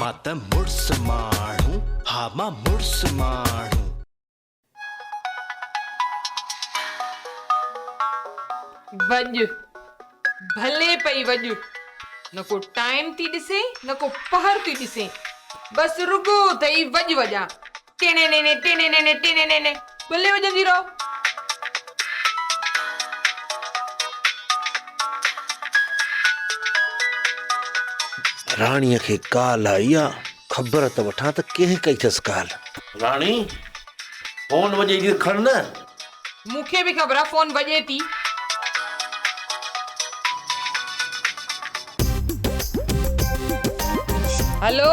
مان ته مڙس ماڻهو، ها مان مڙس ماڻهو. وڄ، ڀلي پئي وڄ، نه ڪو ٽائيم ٿي ڏسين نه ڪو پهر ٿي ڏسين، بس رڳو اٿئي وڄ وڄان، ٽيڻي نيني ٽيڻي نيني ٽيڻي نيني، ڀلي وڄندي رهو. راڻيء کي ڪال آئي آ، خبر ته وٺان ته ڪنهن ڪئي اٿس ڪال. راڻي، فون وڄي ٿي ته کڻ نه. مون کي به خبر آ فون وڄي ٿي. هلو،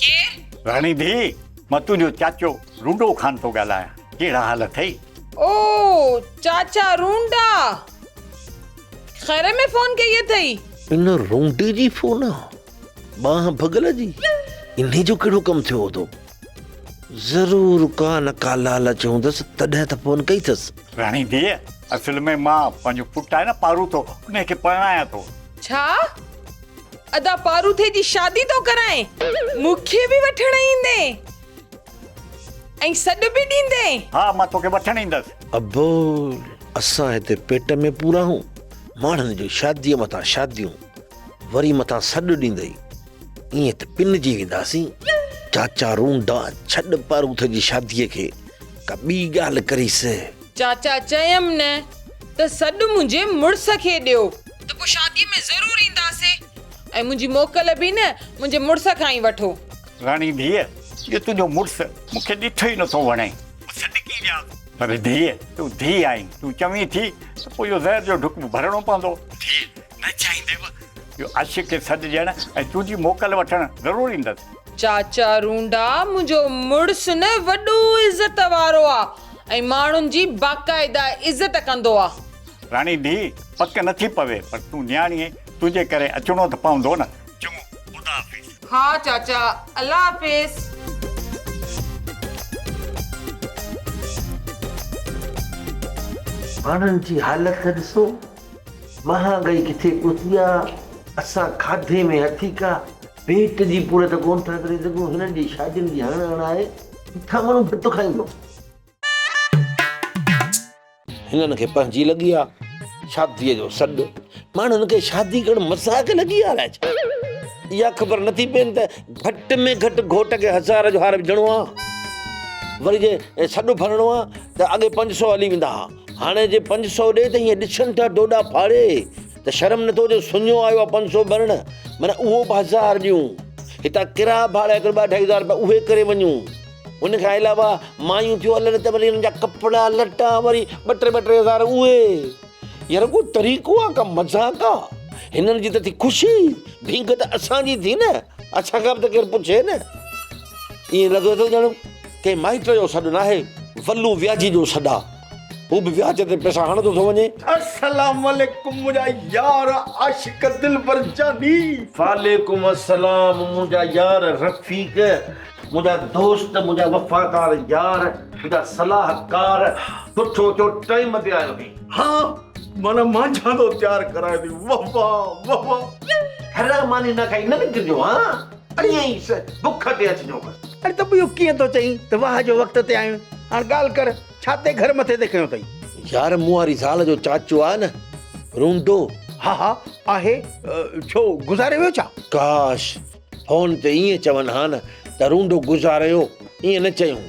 ڪير؟ راڻي ڌيء، مان تنهنجو چاچو رونڊو خان ٿو ڳالهايان. ڪهڙا حال اٿئي؟ او چاچا رونڊا، خير ۾ فون ڪئي اٿئي؟ ان رونڊي جي فون آ؟ ٻانهن ڀڳل جي؟ انهي جو ڪهڙو ڪم ٿيو هوندو؟ ضرور ڪا نه ڪا لالچ هوندس تڏهن ته فون ڪئي اٿس. راڻي ڌيء، اصل ۾ مان پنهنجو پٽ آهي نه پاروٿو، انهي کي پرڻايان ٿو. ڇا؟ ادا پاروٿي جي شادي ٿو ڪرائين؟ مون کي به وٺڻ ايندين ۽ سڏ به ڏيندين؟ ها، مان توکي وٺڻ ايندس. ابو، اسان هتي پيٽ ۾ پورا هون، ماڻهن جون شاديء مٿان شاديون، وري مٿان سڏ ڏيندئي، ائين ته پنجي وينداسين. چاچا رونڊا، ڇڏ پاروٿي جي شاديء کي، ڪا ٻي ڳالهه ڪريس. چاچا چيم نه ته سڏ منهنجي مڙس کي ڏيو ته پوء شاديء ۾ ضرور اينداسين ۽ منهنجي موڪل به نه منهنجي مڙس کان ئي وٺو. راڻي ڌيء، اهو تنهنجو مڙس مون کي ڏٺو ئي نٿو وڻي. مان سڏڪي ڏيان ٿو. پر ڌيء، تون ڌيء آهين، تون چوين ٿي ته پوء اهو زهر جو ڍڪ به ڀرڻو پوندو. ڌيء، نه چاهيندي به اهو عاشق کي سڏ ڏيڻ ۽ تنهنجي موڪل وٺڻ ضرور ايندس. چاچا رونڊا، منهنجو مڙس نه وڏو عزت وارو آ ۽ ماڻهن جي باقاعده عزت ڪندو آ. راڻي ڌيء، پڪ نٿي پوي، پر تون نياڻي آهين، تنهنجي ڪري اچڻو ته پوندو نه. چڱو، خدا حافظ. ها چاچا، الله حافظ. ماڻهن جي حالت ڏسو، مهانگائي ڪٿي پهتي آ، اسان کاڌي ۾ هٿيڪا، پيٽ جي پورت ڪونه ٿا ڪري سگهون، هنن جي شادين جي هڻ هڻ آهي، ڪٿان ماڻهو ڀت کائيندو. هنن کي پنهنجي لڳي آ شاديء جو سڏ. ماڻهن کي شادي ڪرڻ مذاق لڳي آ الائي ڇا. اها خبر نٿي پين ته گهٽ ۾ گهٽ گهوٽ کي هزار جو هار وجهڻو آ. وري جي سڏ ڀرڻو آ ته اڳي 500 هلي ويندا ها. هاڻي جي 500 ڏي ته هيئن ڏسن ٿا ڊوڏا ڦاڙي ته شرم نٿو اچي سڃو آيو آ 500 ڀرڻ. معنيٰ اهو به هزار ڏيون. هتان ڪرايا ڀاڙا هڪڙو ٻه اڍائي هزار رپيا اهي ڪري وڃون. ان کان علاوه مايون ٿيون هلن ته وري انهن جا ڪپڙا لٽا وري ٻه ٽي ٻه ٽي هزار اهي. يار ڪو طريقو آ ڪا مذاق آ. هنن جي ته ٿي خوشي، ڀينگ ته اسان جي ٿي نه، اسان کان به ته ڪير پڇي نه. ائين لڳي ٿو ڄڻ ڪنهن مائٽ جو سڏ ناهي، ولو وياجي جو سڏ آ. هو به وياج تي پئسا هڻندو ٿو وڃي. السلام عليڪم منهنجا يار عاشق دلبر جاني. وعليڪم السلام منهنجا يار رفيق. منهنجا دوست، منهنجا وفادار يار، منهنجا صلاحڪار، سٺو ٿيو ٽائيم تي آيو آهين. ها معنيٰ مانجهاندو تيار ڪرايو اٿئي واه واه واه واه. گهران ماني نه کائي نه نڪرجو ها ائين ئي بک تي اچجو بس. اڙي ته پوء اهو ڪيئن ٿو چئين ته واهه جو وقت تي آيو آهين. هاڻ ڳالهه ڪر ڇا تي گهر مٿي تي کنيو اٿئي. يار مون واري زال جو چاچو آهي نه رونڊو. ها ها آهي ڇو گذاري ويو ڇا؟ ڪاش فون تي ائين چون ها نه ته رونڊو گذاريو ائين نه چيون.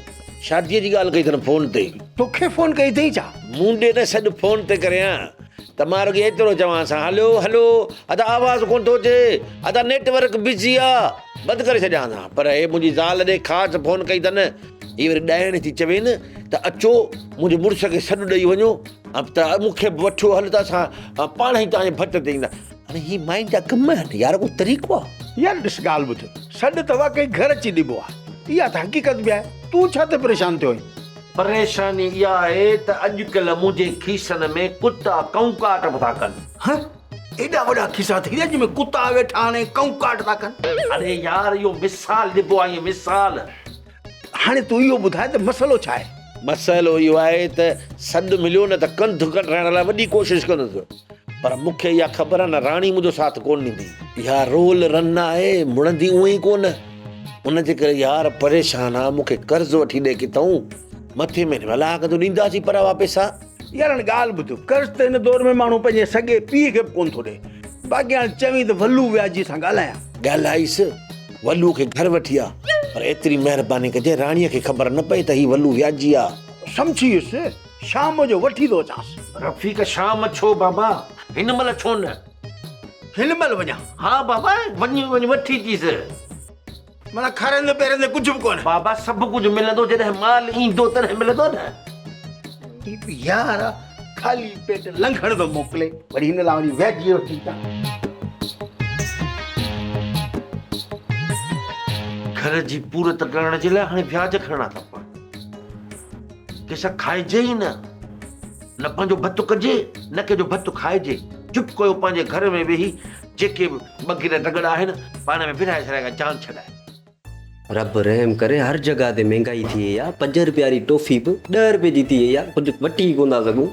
شاديء جي ڳالهه ڪئي اٿن فون تي. توکي فون ڪئي اٿئي ڇا؟ مون ڏي نه سڏ فون تي ڪريان ته مان رڳي ايترو چوانس ها هلو هلو ادا آواز ڪونه ٿو اچي ادا نيٽ ورڪ بزي آ بند ڪري ڇڏيانس ها پر هي منهنجي زال ڏي خاص فون ڪئي اٿن هي وري ڏائڻ ٿي چوين ته اچو منهنجي مڙس کي سڏ ڏئي وڃو ته مون کي به وٺيو هل ته اسان پاڻ ئي توهان جي ڀٽ تي ايندا. هاڻي هي ماين جا ڪم آهن يار ڪو طريقو آ. يار ڏس ڳالهه ٻڌ سڏ ته واقعي گهر اچي ڏبو آ اها ته حقيقت به آهي تون ڇا تي پريشان ٿيو آهين. پريشاني اها آهي ته اڄڪلهه منهنجي کيسن ۾ ڪتا ڪئونڪاٽ به ٿا ڪن. هه ايڏا وڏا کيسا اٿئي جن ۾ ڪتا ويٺا آهن ۽ ڪئونڪاٽ ٿا ڪن. اڙي يار اهو مثال ڏبو آهي ائين مثال. هاڻي تون اهو ٻڌاء ته مسئلو ڇا آهي؟ مسئلو اهو آهي ته سڏ مليو نه ته ڪنڌ ڪڍرائڻ لاء وڏي ڪوشش ڪندس پر مون کي اها خبر آهي نه راڻي منهنجو ساٿ ڪونه ڏيندي. اها رول رن آهي، مڙندي اونئن ئي ڪونه. ان جي ڪري يار پريشان آ، مون کي قرض وٺي ڏي ڪٿئون. مٿي مهيني ۾ الله ڪندو ڏينداسين پر اها پئسا. يار هاڻي ڳالهه ٻڌ، قرض ته هن دور ۾ ماڻهو پنهنجي سڳي پيء کي به ڪونه ٿو ڏئي. باقي هاڻي چوين ته ولو وياجي سان ڳالهايان. ڳالهائيس، ولو کي گهر وٺي آ، پر ايتري مهرباني ڪجانء راڻيء کي خبر نه پئي ته هي ولو وياجي آ. سمجهي ويس، شام جو وٺي ٿو اچانس. رفيق، شام ڇو بابا، هن مهل ڇو نه؟ هن مهل وڃان؟ ها بابا، وڃ وڃ وٺي اچيس. معنيٰ کارندي پيرندي ڪجهه به ڪونه. بابا سڀ ڪجهه ملندو جڏهن مال ايندو تڏهن ملندو نه. هي به يار آ خالي پيٽ لنگهڻ ٿو موڪلي وري هن لاء وري ويجهي وٺي اچان. گهر جي پورت ڪرڻ جي لاء هاڻي وياج کڻڻا ٿا پون. ڪنهن سان کائجي ئي نه. نه پنهنجو ڀت ڪجي نه ڪنهن جو ڀت کائجي. چپ ڪيو پنهنجي گهر ۾ ويهي جيڪي به ٻگهير ڊڳڙ آهن، پاڻ ۾ ورهائي ڇڏائي ڪا جان ڇڏائي. رب رحم ڪري هر جڳهه تي مهنگائي ٿي وئي آ پنج رپيا واري ٽوفي به ڏهه رپئي جي ٿي وئي آ ڪجهه وٺي ئي ڪونه ٿا سگهون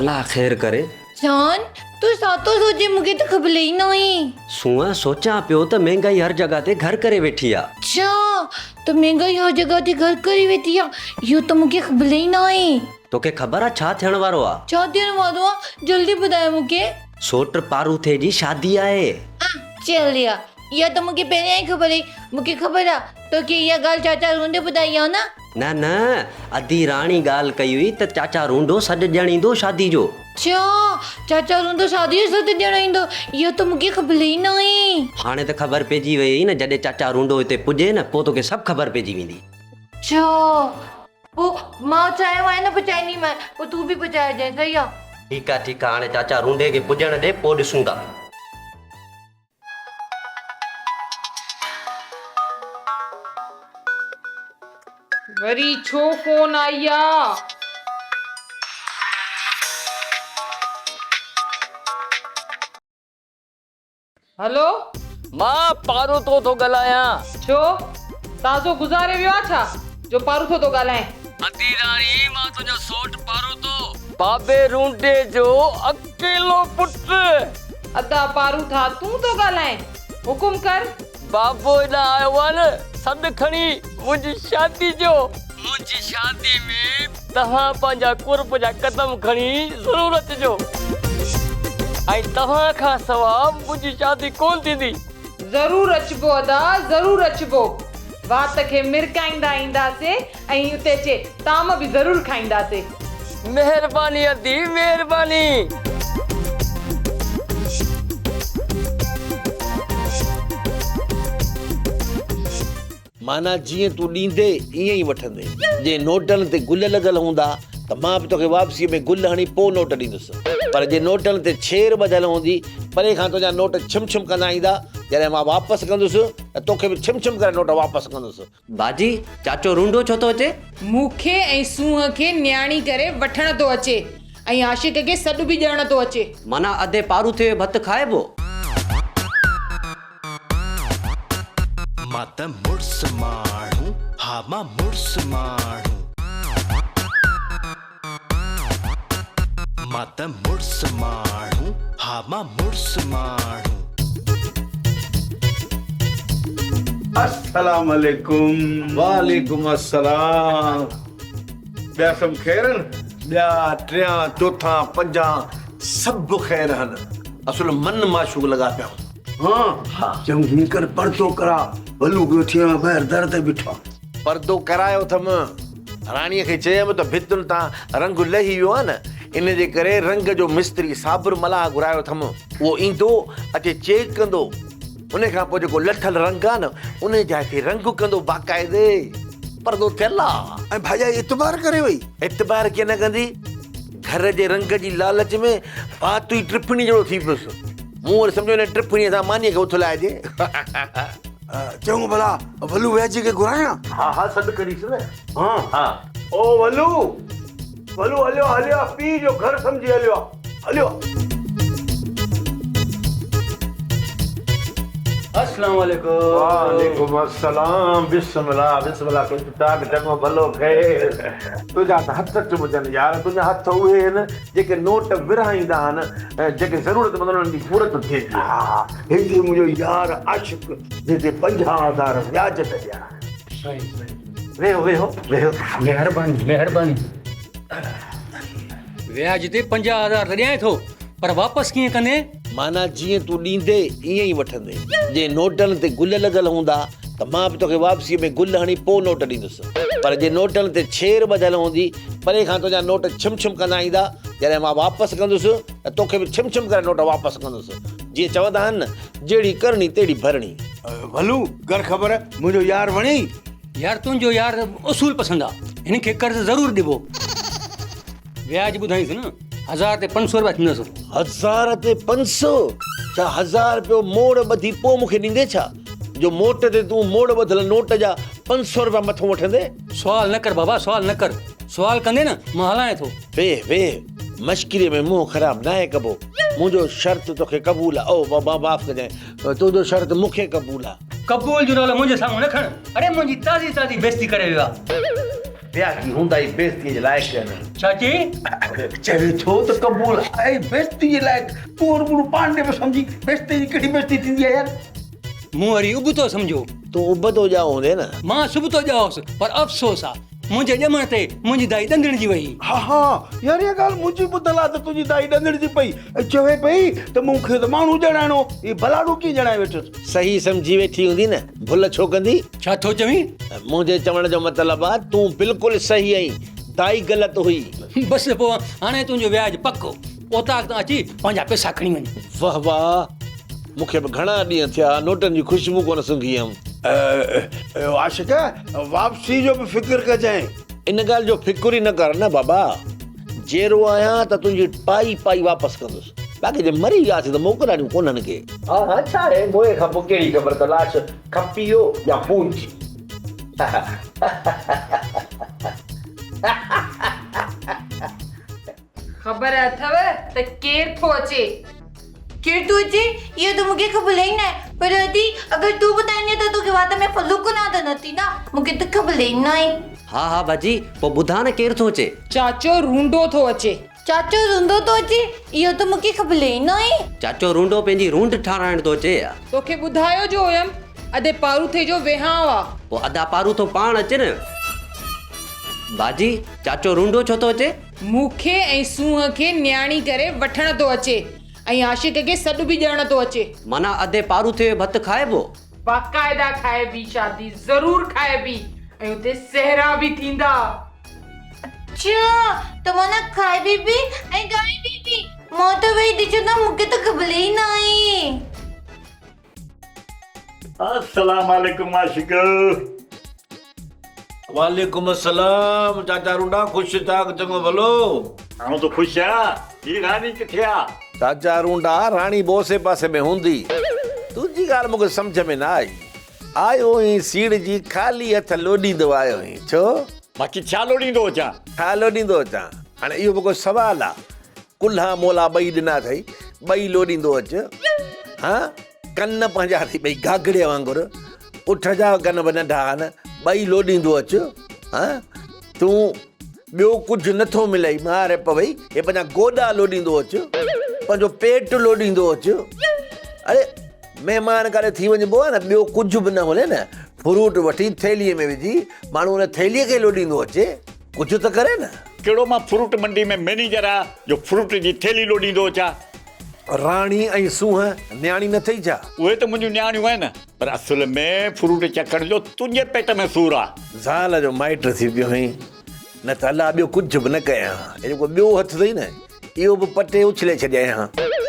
الله خير ڪري. جان تون ڇا ٿو سوچين مون کي ته خبر ئي ناهي. سونهن سوچان پيو ته مهنگائي هر جڳهه تي گهر ڪري ويٺي آ. ڇا ته مهنگائي هر جڳهه تي گهر ڪري ويٺي آ اهو ته مون کي خبر ئي ناهي. توکي خبر آ ڇا ٿيڻ وارو آ. ڇا ٿيڻ وارو آ جلدي ٻڌاء مون کي. سوٽ پاروٿي جي شادي آهي. چل يا، اها ته مون کي پهريان ئي خبر هئي. مون کي خبر آ، توکي اها ڳالهه چاچا رونڊي ٻڌائي آ نه؟ نه نه، ادي راڻي ڳالهه ڪئي هئي ته چاچا رونڊو سڏ ڏيڻ ايندو شادي جو. ڇا؟ چاچا رونڊو شادي جو سڏ ڏيڻ ايندو؟ اها ته مون کي خبر ئي نه هئي. هاڻي ته خبر پئجي ويئي نه، جڏهن چاچا رونڊو هتي پڄي نه، پوء توکي سڀ خبر پئجي ويندي. ڇا؟ پوء مان چانهه وانهه نه پچائينديمانء، پوء تون به پچائجانء، صحيح آ؟ ٺيڪ آ ٺيڪ آ، هاڻي چاچا رونڊي کي پڄڻ ڏي، پوء ڏسون ٿا. وري ڇو فون آئي آ؟ هلو. مان پاروٿو ٿو ڳالهايان. ڇو؟ تازو گذاري ويو آ ڇا جو پاروٿو ٿو ڳالهائين؟ ادي راڻي مان تنهنجو سوٽ پاروٿو. بابي رونڊي جو اڪيلو پٽ. ادا پاروٿا تون ٿو ڳالهائين؟ حڪم ڪر. بابو هيڏانهن آيو آ نه سڏ کڻي منهنجي شادي جو. منهنجي شادي ۾ توهان پنهنجا قرب جا قدم کڻي ضرور اچجو ۽ توهان کان سوا منهنجي شادي ڪونه ٿيندي. ضرور اچبو ادا ضرور اچبو. وات کي مرڪائيندا اينداسين ۽ اتي اچي طعام به ضرور کائينداسين. مهرباني ادي مهرباني. معنيٰ جيئن تون ڏيندي ايئن ئي وٺندين. جي نوٽن تي گل لڳل هوندا ته مان به توکي واپسيء ۾ گل هڻي پوء نوٽ ڏيندس. پر جي نوٽن تي ڇير ٻڌل هوندي، پري کان تنهنجا نوٽ ڇم ڇم ڪندا ايندا، جڏهن مان واپس ڪندس ته توکي به ڇم ڇم ڪري نوٽ واپس ڪندس. باجي، چاچو رونڊو ڇو ٿو اچي؟ مون کي ۽ سونهن کي نياڻي ڪري وٺڻ ٿو اچي ۽ عاشق کي سڏ به ڏيڻ ٿو اچي. معنيٰ ادي پاروٿي جو ڀت کائبو؟ مان ته مڙس ماڻهو، ها مان مڙس ماڻهو. مان ته مڙس ماڻهو، ها مان مڙس ماڻهو. السلام عليڪم. وعليڪم السلام. ٻيا سڀ خير هن؟ ٻيا، ٽيان، چوٿان، پنجان سڀ خير هن. اصل من معشوق لڳا پيا هون. ها، چڱو هيئن ڪر پردو ڪراء، ولو به وٺي آيو ٻاهر در تي بيٺو آ. پردو ڪرايو اٿم. راڻيء کي چيم ته ڀتين تان رنگ لهي ويو آهي نه، ان جي ڪري رنگ جو مستري صابر ملاح گهرايو اٿم. اهو ايندو، اچي چيڪ ڪندو. ان کان پوء جيڪو لٿل رنگ آهي نه، ان جي جاء تي رنگ ڪندو باقاعدي. پردو ٿيل آ. ۽ ڀاڄائي اعتبار ڪري وئي. اعتبار ڪيئن نه ڪندي؟ گهر جي رنگ جي لالچ ۾ وات ئي ٽڦڻي جهڙو ٿي پيس. مون وري سمجهيو هن ٽڦڻيء سان مانيء کي اٿلائجي. چڱو ڀلا ولو وياجي کي گهرايان؟ ها ها سڏ ڪريس نه. ها ها. او ولو ولو هليو آ هليو آ پيء جو گهر سمجهي هليو آ هليو آ. اسلام عليڪم. وعليڪم السلام بسم الله بسم الله ٺيڪ ٺاڪ چڱو ڀلو خير تنهنجا ته هٿ چمجن يار تنهنجا هٿ اهي آهن جيڪي نوٽ ورهائيندا آهن ۽ جيڪي ضرورت مند انهن جي پورت ٿئي ٿي. ها هتي منهنجو يار عاشق جنهن تي 50,000 وياج ته ڏيا. سائين سائين. ويهو ويهو ويهو. مهرباني مهرباني. وياج تي 50,000 ته ڏيانء ٿو پر واپس ڪيئن ڪندين؟ معنيٰ جيئن تون ڏيندي ايئن ئي وٺندين. جي نوٽن تي گل لڳل هوندا ته مان به توکي واپسيء ۾ گل هڻي پوء نوٽ ڏيندس. پر جي نوٽن تي ڇير ٻڌل هوندي، پري کان تنهنجا نوٽ ڇم ڇم ڪندا ايندا، جڏهن مان واپس ڪندس ته توکي به ڇم ڇم ڪري نوٽ واپس ڪندس. جيئن چوندا آهن نه، جهڙي ڪرڻي تهڙي ڀرڻي. ڀلو ڪر خبر، منهنجو يار وڻيئي؟ يار تنهنجو يار اصول پسند آ، هن کي قرض ضرور ڏبو. وياج ٻڌائينس نه، هزار تي 500 رپيا ٿيندس. هزار تي 500؟ ڇا هزار رپيو موڙ ٻڌي پوء مون کي ڏيندين ڇا؟ جو موٽ تي تون موڙ ٻڌل نوٽ جا 500 رپيا مٿون وٺندين؟ سوال نه ڪر بابا سوال نه ڪر، سوال ڪندين نه مان هلانء ٿو. ويهه ويهه، مشڪريء ۾ منهن خراب ناهي ڪبو. منهنجو شرط توکي قبول آ. او بابا معاف ڪجانء، تنهنجو شرط مون کي قبول آ. قبول جو نالو منهنجي سامهون نه کڻ. اڙي منهنجي تازي تازي بيستي ڪري ويو آ. وياجي هوندا ئي بيستيء جي لائق آهن. ڇا چئي؟ چوي ٿو ته قبول آهي بيستي جي لائق. تون هرڀرو پاڻ ڏي پيو سمجهين. بيستي جي ڪهڙي بيستي ٿيندي آهي يار. مون وري ابتو سمجهيو. تون ابتو ڄائو هوندين نه. مان سبتو ڄائو هوس پر افسوس آ منهنجي ڄمڻ تي منهنجي دائي ڏندڻجي وئي. ها ها يار اها ڳالهه منهنجي ٻڌل آ ته تنهنجي دائي ڏندڻجي پئي ۽ چوي پئي ته مون کي ته ماڻهو ڄڻائڻو هو هي بلاڙو ڪيئن ڄڻائي ويٺس. صحيح سمجهي ويٺي هوندي نه، ڀل ڇو ڪندي؟ ڇا ٿو چوين؟ منهنجي چوڻ جو مطلب آ تون بلڪل صحيح آهين، دائي غلط هئي. بس پوء هاڻي تنهنجو وياج پڪو. اوطاق تان اچي پنهنجا پئسا کڻي وڃ. واه واه، مون کي به گهڻا ڏينهن ٿيا نوٽن جي خوشبو ڪونه سونگهي هيم. عاشق، واپسي جو به فڪر ڪجانء. ان ڳالهه جو فڪر ئي نه ڪر نه بابا. جيئرو آهيان ته تنهنجي پائي پائي واپس ڪندس. باقي جي مري وياسين ته موڪلاڻيون ڪونهن ڪي. ها ها ڇا آهي موئي کان پوء ڪهڙي خبر ته لاش کپي ويو يا پونجي. خبر اٿو ته ڪير ٿو اچي؟ ڪير ٿو اچي؟ اهو ته مون کي خبر ئي ناهي. پر ادي اگر تون ٻڌائيندين ته توکي وات ۾ ڦلو ڪونه ته نه ٿيندا. مون کي ته خبر ئي ناهي. ها ها باجي پوء ٻڌاء نه ڪير ٿو اچي؟ چاچو رونڊو ٿو اچي. چاچو رونڊو ٿو اچي؟ اهو ته مون کي خبر ئي ناهي. چاچو رونڊو پنهنجي رونڊ ٺاراهڻ ٿو اچي يا؟ توکي ٻڌايو جو هيم ادي پاروٿي جو وهانء آ. پوء ادا پاروٿو پاڻ اچي نه. باجي چاچو رونڊو ڇو ٿو اچي؟ مون کي ۽ سونهن کي نياڻي ڪري وٺڻ ٿو اچي ۽ عاشق کي سڏ به ڏيڻ ٿو اچي. معنيٰ ادي پاروٿي جو ڀت کائبو؟ باقاعده کائبي، شادي ضرور کائبي ۽ اتي سهرا به ٿيندا. اڇا ته معنيٰ کائبي به ۽ ڳائبي به. مان ته ويهي ڏسندم مون کي ته خبر ئي ناهي. السلام عليڪم عاشق. وعليڪم السلام چاچا رونڊا خوش ٺاڪ چڱو ڀلو. آئون ته خوش آهيان هي راڻي ڪٿي آ. چاچا رونڊا راڻي به اوسي پاسي ۾ هوندي. تنهنجي ڳالهه مون کي سمجهه ۾ نه آئي. آيو هئين سيڙجي خالي هٿ لوڏيندو آيو هئين ڇو؟ باقي ڇا لوڏيندو اچان. ڇا لوڏيندو اچان هاڻي اهو به ڪو سوال آ. ڪلها مولا ٻئي ڏنا اٿئي، ٻئي لوڏيندو اچ. ها، ڪن پنهنجا اٿئي ٻئي گاگڙي وانگر، اٺ جا ڪن به ننڍا آهن، ٻئي لوڏيندو اچ. ها، تون ٻيو ڪجهه نٿو ملئي، مار پوئي، هي پنهنجا گوڏا لوڏيندو اچ، پنهنجو پيٽ لوڏيندو اچ. اڙي، مهمان ڪاڏي ٿي وڃبو آهي نه، ٻيو ڪجهه به نه هلي نه، فروٽ وٺي ٿيلهيء ۾ وجهي، ماڻهو ان ٿيلهيء کي لوڏيندو اچي. ڪجهه ته ڪري نه. ڪهڙو مان فروٽ منڊي ۾ مئنيجر آهيان جو فروٽ جي ٿيلهي لوڏيندو اچان. راڻي ۽ سونهن نياڻي نه ٿئي ڇا؟ اهي ته منهنجون نياڻيون آهن پر اصل ۾ فروٽ چکڻ جو تنهنجي پيٽ ۾ سور آ. زال جو مائٽ ٿي پيو هئين نه ته الله ٻيو ڪجهه به نه ڪيان ها. هي جيڪو ٻيو هٿ اٿئي نه اهو به پٽي اڇلي ڇڏيائين ها.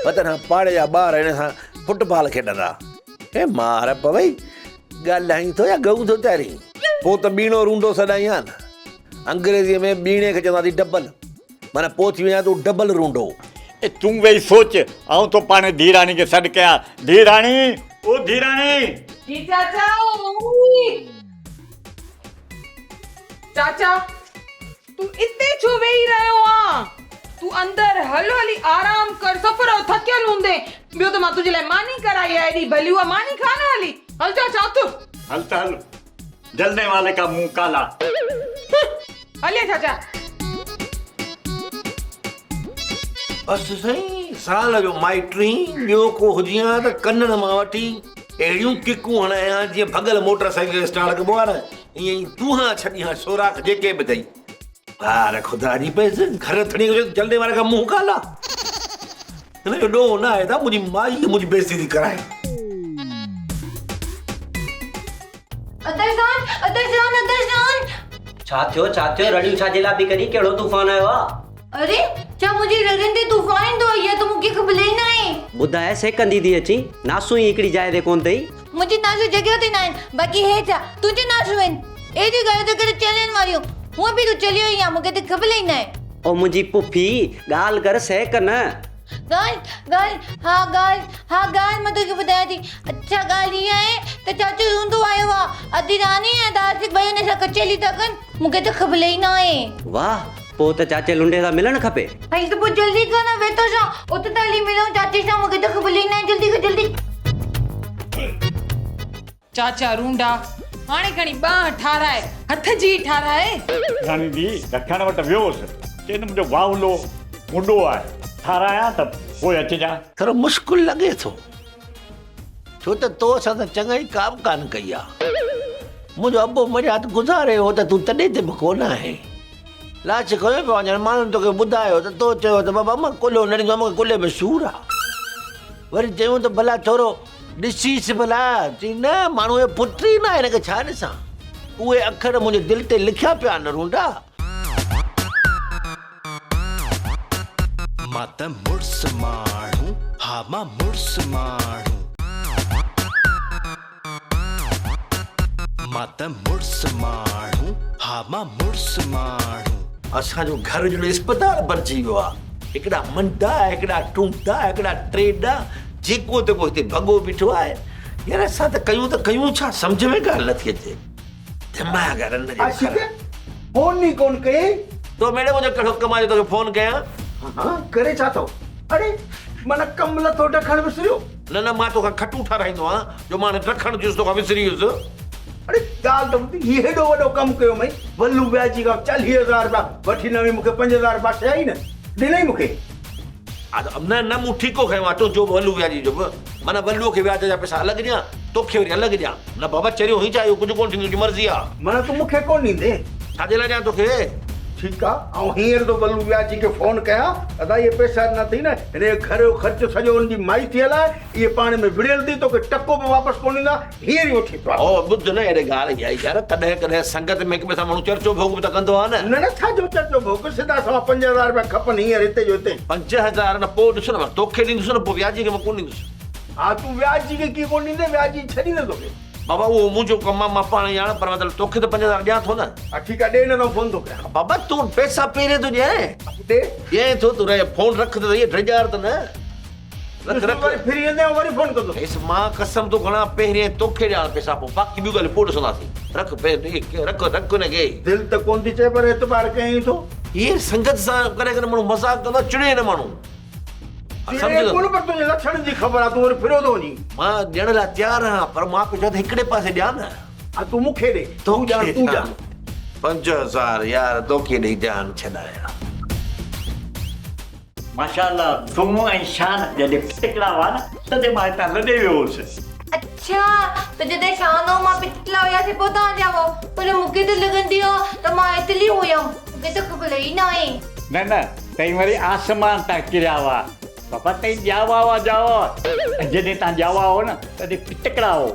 وتن ها پاڙي جا ٻار هن سان فٽ بال کيڏندا. هي مار پوئي. ڳالهائين ٿو يا گئون ٿو چارين؟ پوء ته ٻيڻو رونڊو سڏائين ها نه. انگريزيء ۾ ٻيڻي کي چوندا اٿئي ڊبل. معنيٰ پوء ٿي وڃان تون ڊبل رونڊو. اي تون ويهي سوچ، آئون ٿو پاڻهي ڌيء راڻي کي سڏ ڪيان. ڌيء راڻي، او ڌيء راڻي! جي چاچا، اوئي! چاچا، تون اتي ڇو ويهي رهيو آن؟ تون اندر هل هلي آرام ڪر، سفر جو ٿڪيل هوندين. ٻيو ته مان تنهنجي لاء ماني ڪرائي آهي، ايڏي ڀلي اها ماني کاء نه هلي. هل چاچا اٿ. هل ته هل، جلني والي ڪا منهن ڪالا. هليا چاچا. بس سائين سال جو مائٽ ئي ٻيو ڪو هجين ها ته ڪنن مان وٺي اهڙيون ڪڪون هڻائين ها جيئن ڀڳل موٽر سائيڪل کي اسٽارٽ ڪبو آهي نه ائين ئي تون ڇڏين ها سوراخ جيڪي به اٿئي. ٻار خدا جي پيس گهر ٿڻي کي جلدي واري کان منهن ڪالا. هن جو ڏوهه نه آهي ته منهنجي مائي منهنجي بيعزتي ٿي ڪرائي. ادر جان ادر جان ادر جان. ڇا ٿيو ڇا ٿيو رڙيون ڇا جي لاء پئي ڪرين ڪهڙو طوفان آيو آ. اري ڇا منهنجي رڙين تي طوفان ايندو آ اها ته مون کي خبر ئي ناهي. ٻڌاء سيڪندي ٿي اچين ناسون ئي هڪڙي جاء تي ڪونه اٿئي. منهنجي ناسون جڳهه تي ناهن باقي هي ڇا تنهنجون ناسون آهن اهڙيون ڳالهيون ٿو ڪرين چلين واريون هونء به تون چليو ئي آن مون کي ته خبر ئي ناهي. او منهنجي پڦي ڳالهه ڪر سيڪ نه. ڳالهه ڳالهه ها ڳالهه ها ڳالهه مان توکي ٻڌايان ٿي اڇا ڳالهه هيء آهي ته چاچو رونڊو آيو آ ادي راني ۽ داسي ٻئي هن سان ڪچهري ٿا ڪن مون کي ته خبر ئي ناهي. واهه پوء ته چاچي لنڊي سان ملڻ کپي. هل ته پوء جلدي ڪر نه ويتو ڇا اتي ٿا هلي ملون چاچي سان مون کي ته خبر ئي ناهي جلدي ڪر جلدي. چاچا رونڊا هاڻي کڻي ٻانهن ٺاراء هٿ جي ٺاراء. راڻي ڌيء ڊکڻ وٽ ويو هوس، چئي ته منهنجو واهولو ڪنڊو آهي، ٺارايان ته پوء اچجان. ٿورو مشڪل لڳي ٿو، ڇو ته تو اسان سان چڱائي ڪا به ڪانه ڪئي آ. منهنجو ابو منهنجي هٿ گذاري ويو ته تون تڏي تي به ڪونه آهين. لاش کنيو پيو آهين، ماڻهن توکي ٻڌايو ته تو چيو ته بابا مان ڪلهو نه ڏيندو آهيان، مون کي ڪلهي ۾ سور آ. وري چيون ته ڀلا ٿورو ڏسيس ڀلا، چي نه ماڻهوء جو پٽ ئي ناهي هن کي ڇا ڏسان. اهي اکر منهنجي دل تي لکيا پيا آهن رونڊا. مان ته مڙس ماڻهو، ها مان مڙس ماڻهو. مان ته مڙس ماڻهو، ها مان مڙس ماڻهو. اسان جو گهر ڄڻ اسپتال بڻجي ويو آ. هڪڙا منڊا، هڪڙا ٽونڊا، هڪڙا ٽيڏا، جيڪو تيڪو هتي ڀڳو بيٺو آهي. يار اسان ته ڪيون ته ڪيون ڇا سمجهه ۾ ڳالهه نٿي اچي. دماغ رن جو عاشق خراب. فون ئي ڪونه ڪيئي. تو ميڙي منهنجو ڪهڙو ڪم آ جو توکي فون ڪيان. ها ڪري ڇا ٿو. اڙي معنيٰ ڪم لٿو ڊکڻ وسريو. نه نه مان توکان کٽون ٺاراهيندو آهيان جو مان هاڻي ڊکڻ ٿيس توکان وسري ويس. اڙي ڳالهه ته ٻڌ هي هيڏو وڏو ڪم ڪيو مئي ولو وياجي کان 40 هزار رپيا وٺي نه وئي مون کي 5 هزار رپيا سيا ئي نه ڏنئي مون کي. نه نه مون ٺيڪو کنيو آهي تنهنجو به ولو وياجي جو به معنيٰ ولوء کي وياج جا پئسا الڳ ڏيان توکي وري الڳ ڏيان نه بابا چريو هين ڇا اهو ڪجهه ڪونه ٿيندو تنهنجي مرضي آهي. معنيٰ تون مون کي ڪونه ڏيندين. ڇا جي لاء ڏيان توکي. ٺيڪ آ آئون هينئر ٿو ولو وياجي کي فون ڪيان ادا اهي پئسا ڏنا اٿئي نه هن جي گهر جو خرچ سڄو هن جي مائي ٿي هلائي اهي پاڻ ۾ وڙهيل اٿئي توکي ٽڪو به واپس ڪونه ڏيندا هينئر ئي وٺي اچ. او ٻڌ نه اهڙي ڳالهه اها يار ڪڏهن ڪڏهن سنگت ۾ هڪ ٻئي سان ماڻهو چرچو ڀوڳ به ته ڪندو آ نه. نه نه ڇا جو چرچو ڀوڳ سڌا سنوان 5000 رپيا کپن هينئر هتي جو هتي. 5000 نه پوء ڏس نه مان توکي ڏيندس نه پوء وياجي کي مان ڪونه ڏيندس. ها تون وياجي کي ڪيئن ڪونه ڏيندين وياجي ڇڏيندس توکي. بابا اهو منهنجو ڪم آ مان پاڻ ئي آڻان پر مطلب توکي ته 5000 ڏيان ٿو نه. ها ٺيڪ آ ڏي نه ته فون ٿو ڪيان. بابا تون پئسا پهرين ٿو ڏين. ڏي. ڏيان ٿو تون رهه فون رک ته سهي ڊڄار ته نه. رک رک. وري ڦري ويندين آئون وري فون ڪندس. هيس مان قسم ٿو کڻان پهرين توکي ڏيان پئسا پوء باقي ٻيون ڳالهيون پوء ڏسنداسين. رک رک رک ان کي. دل ته ڪونه ٿي چئي پر اعتبار ڪيائين ٿو. هيء سنگت سان ڪڏهن ڪڏهن ماڻهو مذاق ڪندو آ چڙي نه ماڻهو. چڙي ڪونه پر تنهنجي لڇڻن جي خبر آ تون وري ڦريو ٿو وڃين. مان ڏيڻ لاء تيار آهيان پر مان پيو چوان ته هڪڙي پاسي ڏيان نه. ها تون مون کي ڏي. تون ڄاڻ تون ڄاڻ. 5000 يار توکي ڏئي جان ڇڏايان. ماشاء الله تون ۽ شان جڏهن پٽڪڙا هئا نه تڏهن مان هتان لڏي ويو هوس. اڇا ته جڏهن شان ۽ مان پٽڪڙا هياسين پوء توهان ڄائو پر مون کي ته لڳندي هو ته مان ايتري هيم مون کي ته خبر ئي ناهي. نه نه تئين وري آسمان تان ڪريا هئا. بابا تئين ڄاوا هئا ڄاوا ۽ جڏهن تان ڄاوا هئو نه تڏهن پٽڪڙا هئو.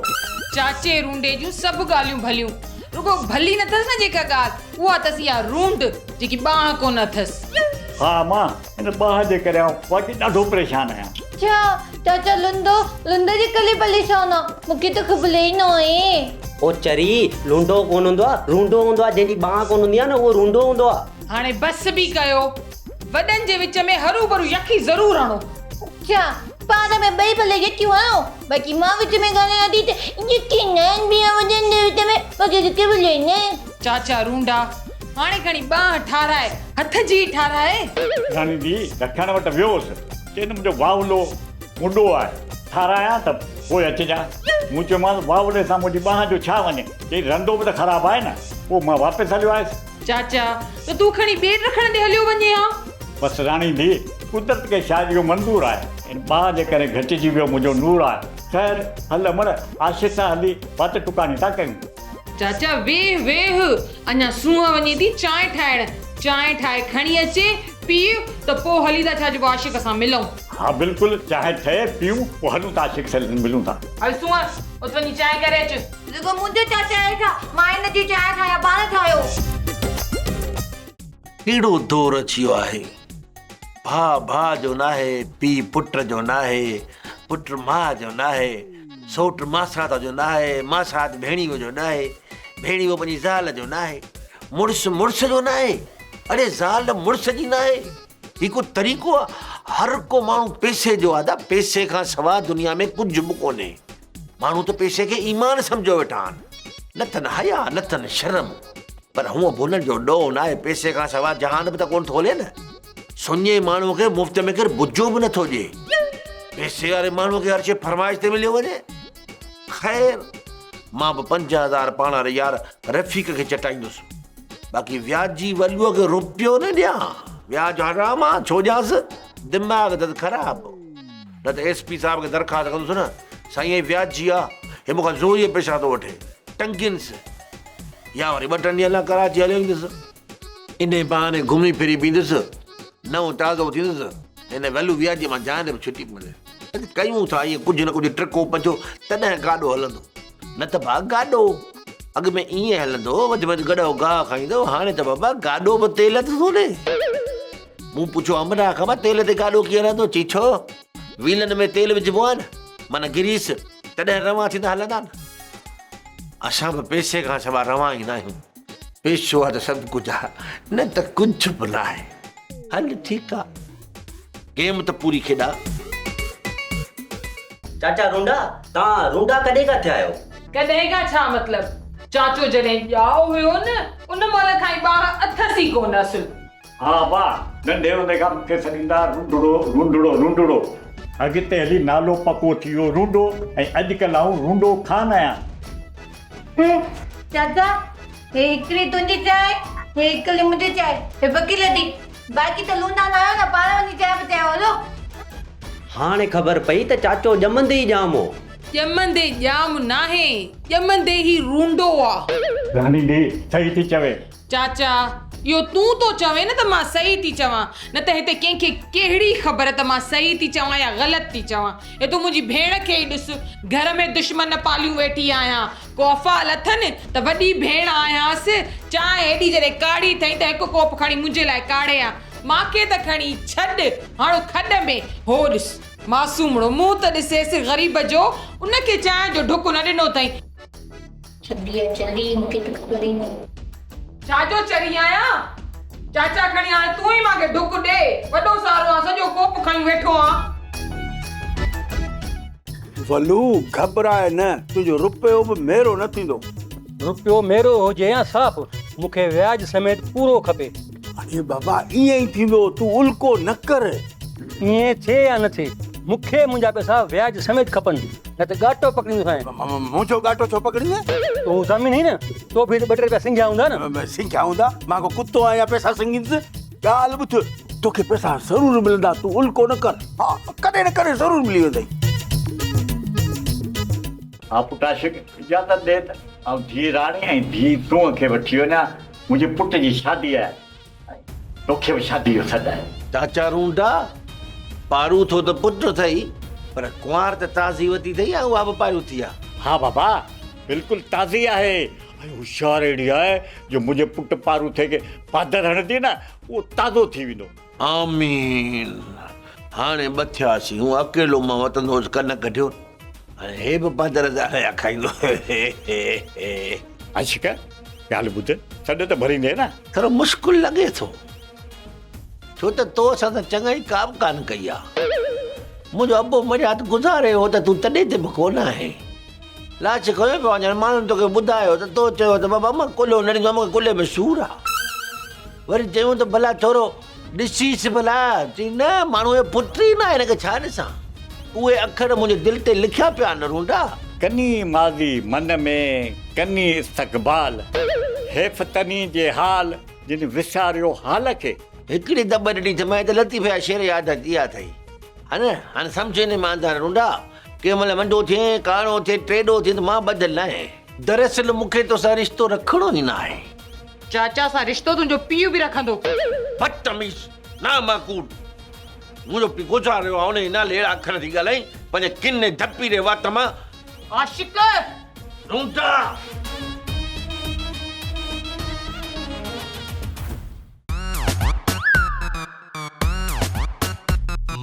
چاچي رونڊي جون سڀ ڳالهيون ڀليون رڳو ڀلي نه اٿس نه جيڪا ڳالهه اها اٿس اها رونڊ جيڪي ٻانهن ڪونه اٿس. ها امان ان ٻانهن جي ڪري آئون واقعي ڏاڍو پريشان آهيان. ڇا چاچا لوندو لوندي جي ڪري پريشان آ مون کي ته خبر ئي ناهي. او چري لونڊو ڪونه هوندو آ رونڊو هوندو آ جنهن جي ٻانهن ڪونه هوندي آ نه اهو رونڊو هوندو آ. هاڻي بس به ڪيو. وڏن جي وچ ۾ هروڀرو يخي ضرور هڻو. اڇا پاڻ ۾ ٻئي ڀلي يڪيون هڻو باقي مان وچ ۾ ڳالهايان ٿي ته يڪي ناهن ٻيا وڏن جي وچ ۾ باقي يڪي ڀلي ناهن. چاچا رونڊا هاڻي کڻي ٻانهن ٺاراء هٿ جي ٺاراء. راڻي ڌيء ڊکڻ وٽ ويو هوس چئي ته منهنجو واهولو ڪنڊو آهي. ٺارايان ته پوء اچجان. مون چيومانس واوڙي سان منهنجي ٻانهن جو ڇا وڃي؟ چئي رندو به ته خراب آهي نه. پوء مان واپس هليو آيس. چاچا، ته تون کڻي ٻير رکڻ ڏي هليو وڃين ها. بس راڻي ڌيء، قدرت کي شايد اهو منظور آهي. ان ٻانهن جي ڪري گهٽجي ويو منهنجو نور آهي. خير، هل امڙ، عاشق سان هلي وات ٽڪاڻي ٿا ڪيون. چاچا، ويهه ويهه، اڃا سونهن وڃي ٿي چانهه ٺاهڻ. چانهه ٺاهي کڻي اچي، پيء ته پوء هلي ٿا ڇا جو عاشق سان ملون. ها بلڪل، چانهه ٺهي، پيئون، پوء هلون ٿا عاشق سان ملون ٿا. هل سونهن، ات وڃي چانهه ڪري اچ. رڳو منهنجو چاچا آهي ڇا؟ مان هن جي چانهه ٺاهيان، پاڻ ٺاهيو. ڪهڙو دور اچي ويو آهي. ڀاء ڀاء جو ناهي، پيء پٽ جو ناهي، پٽ ماء جو ناهي، سئوٽ ماسات جو ناهي، ماسات ڀيڻيوء جو ناهي، ڀيڻيوو پنهنجي زال جو ناهي، مڙس مڙس جو ناهي، اڙي زال مڙس جي ناهي. هي ڪو طريقو آ؟ هر ڪو ماڻهو پئسي جو آ دا، پئسي کان سوا دنيا ۾ ڪجهه به ڪونهي. ماڻهو ته پئسي کي ايمان سمجهيو ويٺا آهن. نه اٿن حيا، نه اٿن شرم. پر هونء به هنن جو ڏوهه ناهي، پئسي کان سوا جهان به ته ڪونه ٿو هلي نه. سڃي ماڻهوء کي مفت ۾ ڪير بجو به نٿو ڏئي. پئسي واري ماڻهوء کي هر شيء فرمائش تي مليو وڃي. خير، مان به 5000 پاڻ واري يار رفيق کي چٽائيندس. باقي وياجي ولوء کي روپيو نه ڏيان. وياج حرام آ، ڇو ڏيانس؟ دماغ اٿس خراب. نه ته ايس پي صاحب کي درخواست ڪندس نه، سائين هي وياجي آ، هي مون کان زوريء پئسا ٿو وٺي. ٽنگينس. يا وري ٻه ٽن ڏينهن لاء ڪراچي هليو ايندس. انهيء بهاني گهمي ڦري به ايندس، نئون تازو ٿيندس. هن ولو وياجي مان جان به ڇٽي پوندي. ڪيون ٿا ائين ڪجهه نه ڪجهه ٽرڪو پنجو، تڏهن گاڏو هلندو. نه ته ڀاء گاڏو اڳ ۾ ائين هلندو هو، وڌ ۾ وڌ گڏهو گاهه کائيندو هو، هاڻي ته بابا گاڏو به تيل تي ٿو هلي. مون پڇيو همراهه کان ڀاء تيل تي گاڏو ڪيئن هلندو؟ چي ڇو؟ ويلن ۾ تيل وجهبو آهي نه، معنيٰ گريس، تڏهن روان ٿيندا هلندا نه. اسان به پئسي کان سوا روان ئي ناهيون. پئسو آهي ته سڀ ڪجهه آهي، نه ته ڪجهه به ناهي. هل ٺيڪ آ. گيم ته پوري کيڏا. چاچا رونڊا، توهان رونڊا ڪڏهن کان ٿيا آهيو؟ ڪڏهن کان ڇا مطلب؟ چاچو جڏهن ڄائو هيو نه، ان مهل کان ئي ٻانهن اٿس ئي ڪونه اصل. ها ابا، ننڍي هوندي کان مون کي سڏيندا ها رونڊڙو، رونڊڙو، رونڊڙو. اڳتي هلي نالو پڪو ٿي ويو رونڊو ۽ اڄڪلهه آئون رونڊو خان آهيان. چاچا، هي هڪڙي تنهنجي چانهه، هي هڪڙي منهنجي چانهه، هي پڪي لڌي. باقي ته لونڊا نه آهيو نه پاڻ وڃي چانهه پچايو هلو. هاڻي خبر پئي ته چاچو ڄمندي ئي ڄام هو. ڄمندي ڄام ناهي، ڄمندي ئي رونڊو آ. راڻي ڏي صحيح ٿي چوي. چاچا، اهو تون ٿو چوين نه ته مان صحيح ٿي چوان، نه ته هتي ڪنهن کي ڪهڙي خبر ته مان صحيح ٿي چوان يا غلط ٿي چوان. هي تون منهنجي ڀيڻ کي ئي ڏس، گهر ۾ دشمن پاليون ويٺي آهيان. ڪو افعال اٿن ته وڏي ڀيڻ آهيانس، چانهه هيڏي جڏهن ڪاڙهي اٿئي ته هڪ ڪوپ کڻي منهنجي لاء ڪاڙهي ها. مانکي ته کڻي ڇڏ، هاڻو کڏ ۾. هو ڏس، معصومڙو منهن ته ڏسيس غريب جو، ان کي چانهه جو ڍڪ نه ڏنو اٿئي. ڇڏي آ چري، مون کي ته خبر ئي نه. ڇا جو چري آهيان؟ چاچا کڻي هاڻي تون ئي مان کي ڍڪ ڏي، وڏو سارو آن، سڄو ڪوپ کنيون ويٺو آن. ولو گهٻراء نه، تنهنجو رپيو به ميرو نه ٿيندو. رپيو ميرو هجي يا صاف، مون کي وياج سميت پورو کپي. اڙي بابا ائين ئي ٿيندو، تون الڪو نه ڪر. ائين ٿئي يا نه ٿئي، مون کي منهنجا پئسا وياج سميت کپن، نه ته ڳاٽو پڪڙيندوسانء. منهنجو ڳاٽو ڇو پڪڙيندين؟ تون ضامن آهين نه، تو به ته ٻه ٽي رپيا سنگهيا هوندا نه. سنگهيا هوندا؟ مان ڪو ڪتو آهيان پئسا سنگهيندس؟ ڳالهه ٻڌ، توکي پئسا ضرور ملندا، تون الڪو نه ڪر. ها، ڪڏهن نه ڪڏهن ضرور ملي ويندئي. ها پٽ عاشق، اجازت ڏي ته آئون ڌيء راڻي ۽ ڌيء سونهن کي وٺي وڃان، منهنجي پٽ جي شادي آهي ۽ توکي به شادي جو سڏ آهي. چاچا رونڊا، پاروٿو ته پٽ اٿئي، پر ڪنوار ته تازي وتي اٿئي يا اها به پاروٿي آ؟ ها بابا، بلڪل تازي آهي ۽ هوشيار اهڙي آهي جو منهنجي پٽ پاروٿي کي پادر هڻندي نه اهو تازو ٿي ويندو. آمين. هاڻي ٻه ٿياسين. هون اڪيلو مان وتندو هوس ڪن ڪڍيو. هاڻي هي به پادر زاريا کائيندو. عاشق ڳالهه ٻڌ، سڏ ته ڀريندين نه. ٿورو مشڪل لڳي ٿو. ڇو ته تو اسان سان چڱائي ڪا به ڪانه ڪئي آ. منهنجو ابو مريات گذاري ويو ته تون تڏي تي به ڪونه آهين. لاش کنيو پيو آهين، ماڻهن توکي ٻڌايو ته تو چيو ته بابا مان ڪلهو نه ڏيندو آهيان، مون کي ڪلهي ۾ سور آ. وري چيون ته ڀلا ٿورو ڏسيس ڀلا، چئي نه ماڻهوء جو پٽ ئي ناهي هن کي ڇا ڏسان. اهي اکر منهنجي دل تي لکيا پيا آهن رونڊا. ڪني ماضي من ۾، ڪني استقبال. حيف تني جي حال، جن وساريو حال کي. هڪڙي دٻ ڏني اٿم ته لطيف جا شعر ياد اچي ويا اٿئي. ها نه، هاڻي سمجهه ۾ آندا آهن رونڊا. ڪنهن مهل منڊو ٿئين، ڪاڻو ٿئين، ٽيڏو ٿئين ته مان ٻڌل ناهيان. دراصل مون کي توسان رشتو رکڻو ئي ناهي. چاچا سان رشتو تنهنجو پيء به رکندو. بدتميز، نامعقول. منهنجو پيء گذاري ويو آهي، ان جي نالي اهڙا اکر ٿي ڳالهائين، پنهنجي ڪن ڌپي ڏي وات مان. عاشق! رونڊا!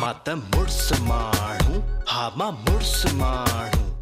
مان ته مڙس ماڻهو، ها مان مڙس ماڻهو.